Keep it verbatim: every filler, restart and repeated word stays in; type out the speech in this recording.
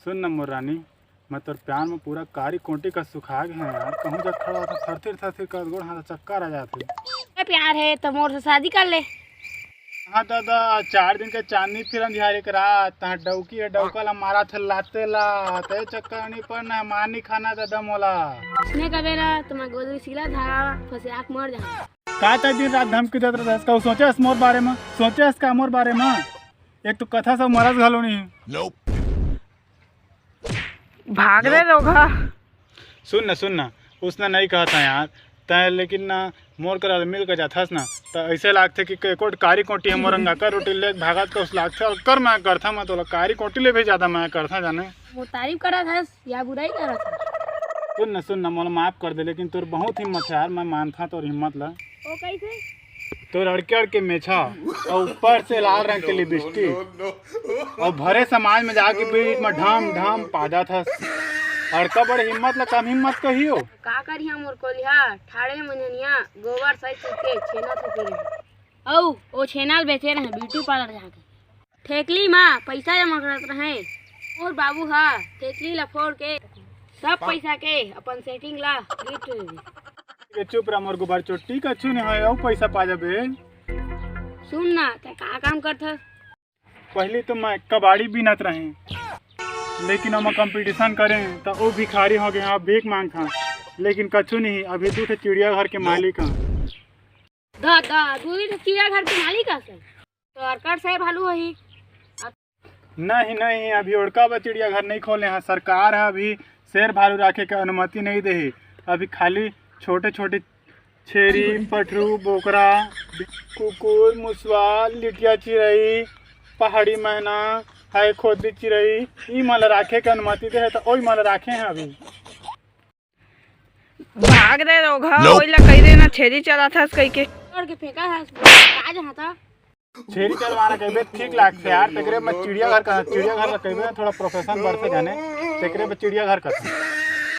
सुन न मोर रानी, मैं तोर प्यार में पूरा कारी कोंटी का सुखा गे हंव यार। कहूँ जग खड़ा होता थरथिर थरथिर कर गोड़ हाथ चक्कर आ जाथे। ए प्यार हे त मोर से शादी कर ले। हाँ दादा, चार दिन के चांदनी फिर अंधियार एक रात, तहाँ डौकी है डौका ला मारा थे लाते ला, ते चक्कर नहीं पड़ना है, मार नहीं खाना दादा मोला। इसने कबे ना तुम्हारे गोदरी सिला धारा फंसे आँख मर जा। का तैं दिन रात धमकी देत रहथस? का सोचेस मोर बारे में? सोचेस का मोर बारे में? एक तो कथा सब मरस घलो नहीं। भाग रे रोगहा। सुन न, सुन न, उसने नहीं कहा था यार, तैं लेकिन ना मोर करा मिल के जाथस ना, त ऐसे लागथे कि एको कारी कोंटी हमर अंगा कर रोटी ले भागत का उस लागथे, और कर मैं करथा, मैं तोला कारी कोंटी ले भी ज्यादा मैं करथा जाने। वो तारीफ करत हस या बुराई करत हस? सुन न, सुन न, मोला माफ कर दे, लेकिन तोर बहुत हिम्मत है यार, मैं मानथा तोर हिम्मत ला। ओ कैसे? तोर अड़के अड़के मेछा और ऊपर से लाल रंग के लिपस्टिक और भरे समाज में जाके बीच में ढम ढम पादा था। अड़का बड़े हिम्मत ला कम हिम्मत कहियो। का करिहा मोर कोलिहा, ठाड़े मंजनिया, गोबर सही चुके, छेना थोपे रहे। औ, ओ छेना ल बेचे रहे ब्यूटी पार्लर जाके। ठेकली मा पैसा जमा करत रहे। मोर बाबू हा ठेकली ला फोड़ के सब पैसा के अपन सेटिंग ला गिफ्ट दे दे। ए, चुप रह मोर गोबर चोट्टी, कछु नहीं होय, अउ पैसा पा जाबे। सुन ना, तैं का काम करथस? पहली तो मैं कबाड़ी बीनत रहें, लेकिन ओमा कंपटीशन करें त ओ भिखारी हो गए, अब भीख मांगथन, लेकिन कछु नहीं, अभी दू ठे चिड़ियाघर के मालिक हन। दा, दा, दू ठे चिड़ियाघर के मालिक हस? तो अरकर शेर भालू होही। नहीं, नहीं, अभी ओड़का बर चिड़ियाघर नहीं खोले हैं। सरकार है अभी शेर भालू राखे के अनुमति नहीं दे ही। अभी खाली छोटे छोटे छेरी, पठरू, बोकरा, कुकुर, मुसवा, लिटिया चिरई, पहाड़ी मैना, है खोदली चिरई, ई मन ल राखे के अनुमति दे है, तो ओई मन ल राखे हैं अभी। भाग रे रोगहा, ओई ला कहि दे ना छेरी चराथस कहिके। तोड़ के फेंका हस, का जहाँ था? छेरी चरवाना कहिबे ठीक लागथे यार, तेकरे में चिड़ियाघर कहा, चिड़ियाघर ला कहिबे ना थोड़ा प्रोफेशन बढ़थे जाने, तेकरे में चिड़ियाघर कहा।